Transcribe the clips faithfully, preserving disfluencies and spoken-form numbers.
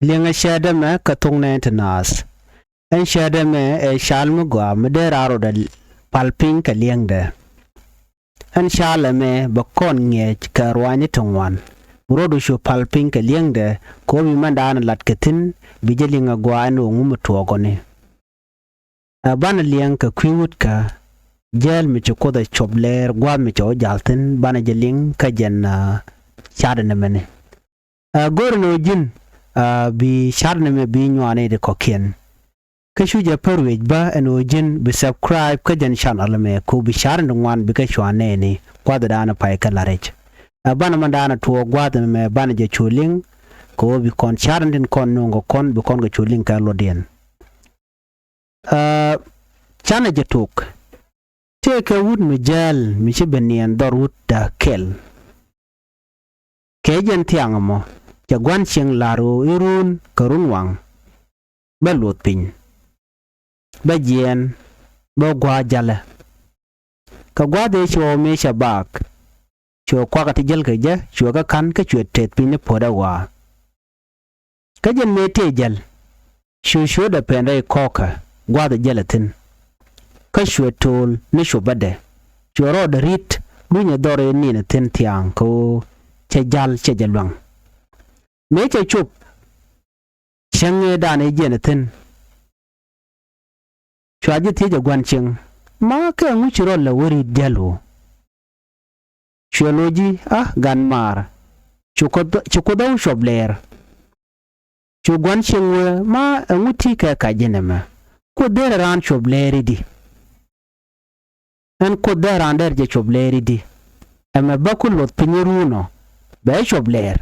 Liɛŋɛ cäät ɛmɛ kɛ thok nɛɛni ti naath. Ɛn cäät ɛmɛ ɛ cal mi gɔaa mi dee raan rɔɔdɛ pal piny kɛ liɛŋdɛ. Ɛn cal ɛmɛ bɛ kɔn ŋiɛc kɛ ruaacni ti ŋuan. Bi rɔɔdu cu pal piny kɛ liɛŋdɛ kɛ ɣöö bi mɛndan lat kɛ thi̱n, bi jɛ liŋ ɛ gɔaa ɛn ɣöö ŋu mi tuɔɔkɔni. Ɛ banɛ liɛŋ kɛ kui̱ wutkä, jäl mi ci Kuoth ɛ cuɔp lɛɛr, gua̱a̱th mi cɛ wä jal thi̱n, banɛ jɛ liŋ kä jɛn, ɛ, ca̱tdɛ nɛmɛni. Ɛ, go̱o̱rɛ ni ɣöö ji̱n, ɛ, bi ca̱tdɛ nɛmɛ bi nyuaani ti kɔ̱kiɛn. Kä cu jɛ pär wi̱c bä ɛn ɣöö ji̱n bi subscribe kä jɛn channel ɛmɛ kɛ ɣöö bi ca̱tdɛ ni ŋuan bi kɛ cua nɛɛni gua̱a̱thdan pay kä la̱t rɛc. Ɛ, banɛ mɛndan tuɔɔk gua̱a̱th ɛmɛ banɛ jɛ cu liŋ kɛ ɣöö bi kɔn ca̱tdɛ ni tin kɔn nööŋ kɛ kɔn bi kɔn kɛ cu liŋ kɛ luɔtdiɛn. Ɛ, canɛ jɛ tok. Tëëkɛ wut mi jäl mi ci bi niɛn dhɔr wut da̱k kɛl. Kɛ jɛn thiaŋ ɛmɔ cɛ gua̱n cieŋ la̱r ɣöö i̱ ruun kɛ run waŋ bä luɔth piny, bä jiɛɛn, bä gua̱a̱ jalä. Kɛ gua̱a̱th ëë cuɔ mëë cɛ baak, cuɛ kuakä ti jäl kɛ jɛ, cuɛ kɛ ka̱n kä cuɛ tɛth piny ni puɔ̱tdä ɣɔaa. Kä jɛn mëë tëë jäl, cu ciötdɛ pɛn rɛy kɔ̱kä gua̱a̱th ɛ jälɛ thi̱n. Kä cuɛ to̱o̱l ni copädɛ, cuɛ rɔɔdɛ ri̱t lunyɛ dhɔr ëë ni̱n ɛ thi̱n thia̱a̱ŋ kɛ ɣöö cɛ ja̱l cɛ jɛ luäŋ. Mëë cɛ cop, cäŋ ëëdan ëë jiɛn ɛ thi̱n. Cua ji̱ thiec ɛ gua̱n cieŋ, ma kɛ ŋu ci rɔl lɛ wä ri̱t jäl ɣöö? Cuɛ lo̱c ji̱, a gan maar, ci Kuoth, ci Kuoth ɣä cuɔp lɛɛr. Cu gua̱n cieŋ wee, ma ɛŋu ti kɛ kac ji̱n ɛmɛ? Kuoth derɛ raan cuɔp lɛɛr i̱di? Ɛn Kuoth derɛ raan derɛ jɛ cuɔp lɛɛr i̱di? Ɛmɛ bä ku luɔth piny i̱ ruun ɔ, bɛ cuɔp lɛɛr.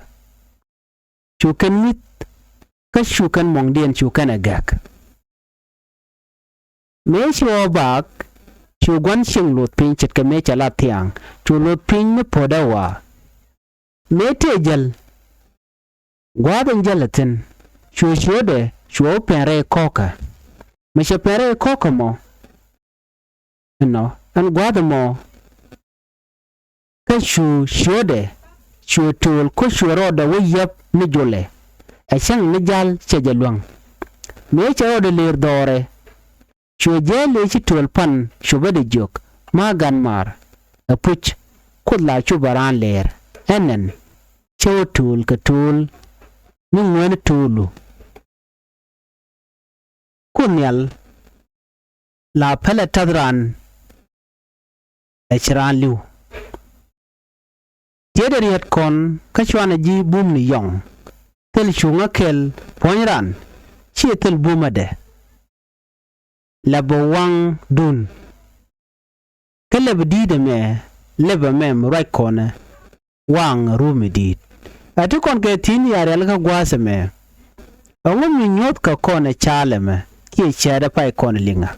Cu kɛn mi̱th, kä cu kɛn muɔ̱ŋdiɛn cu kɛn ɛ gäk. Mëë ci ɣɔw baak, cu gua̱n cieŋ luɔth piny ce̱tkɛ mëë cɛ la thia̱a̱ŋ, cu luɔth piny ni puɔ̱tdä ɣɔaa. Mëë tëë jäl, gua̱a̱th in jäl ɛ thi̱n, cu ciötdɛ, cu ɣɔw pɛn rɛy kɔ̱kä. Mi cɛ pɛn rɛy kɔ̱kä mɔ, inɔ, ɛn gua̱a̱th ɛmɔ, kä cu ciötdɛ, cuɛ to̱o̱l kä cuɛ rɔɔdɛ wä yäp ni jolɛ, ɛ cäŋ ni ja̱l cɛ jɛ luäŋ. Mëë cɛ rɔɔdɛ lëër dhɔrɛ, cuɛ jääl ëë ci to̱o̱l pan copä dee jiök, ma gan maar, ɛ puc, Kuoth la copä raan lëër, ɛn nɛn, cä wä to̱o̱l kɛ to̱o̱l, ni ŋuäni to̱o̱lu. Kuoth Nhial, la pälɛ ta̱th raan, ɛ ci raan li̱w. Tiɛtdɛ riet kɔn kä cuanɛ ji̱ bumni yɔŋ. Thil cuŋä kɛl puɔ̱ny ran, ciɛ thil bumädɛ. Lɛ bä waŋdun. Kä lɛ bä di̱i̱t ɛmɛ, lɛ bä mɛm ruac kɔnɛ waŋ rum mi di̱i̱t. Ɛ ti kɔn kɛ thi̱n ya rial kä gua̱a̱th ɛmɛ. Ɛŋu mi nyuɔ̱th kä kɔn ɛ caal ɛmɛ, kiɛ cäätdɛ pay kɔn ɛ liŋä?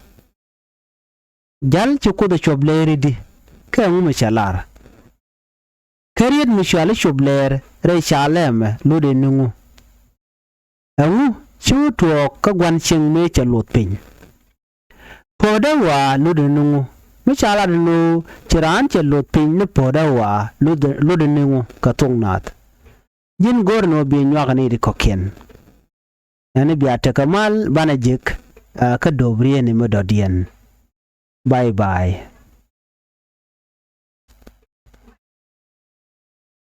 Jal ci Kuoth ɛ cuɔp lɛɛr i̱di, kä ɛŋu mi cɛ lar? Kä riet mi cɔal i̱ cuɔp lɛɛr rɛy ca lɛmɛ lotdɛ ni ŋu? Ɛŋu ci wä tuɔɔk kä gua̱n cieŋ mëë cɛ loth piny? Puɔ̱ɔ̱dä ɣɔaa lotdɛ ni ŋu? Mi ca lat ni ɣöö ci raan cɛ loth piny ni puɔ̱ɔ̱dä ɣɔaa lotdɛ, lotdɛ ni ŋu kɛ thok naath? Ji̱n go̱o̱rɛ ni ɣöö bi nyuak ni ti kɔ̱kiɛn. Ɛn i̱ bia tekɛ mal banɛ jek, ɛ, kä do̱p rieni mi dɔ̱diɛn. Bye bye.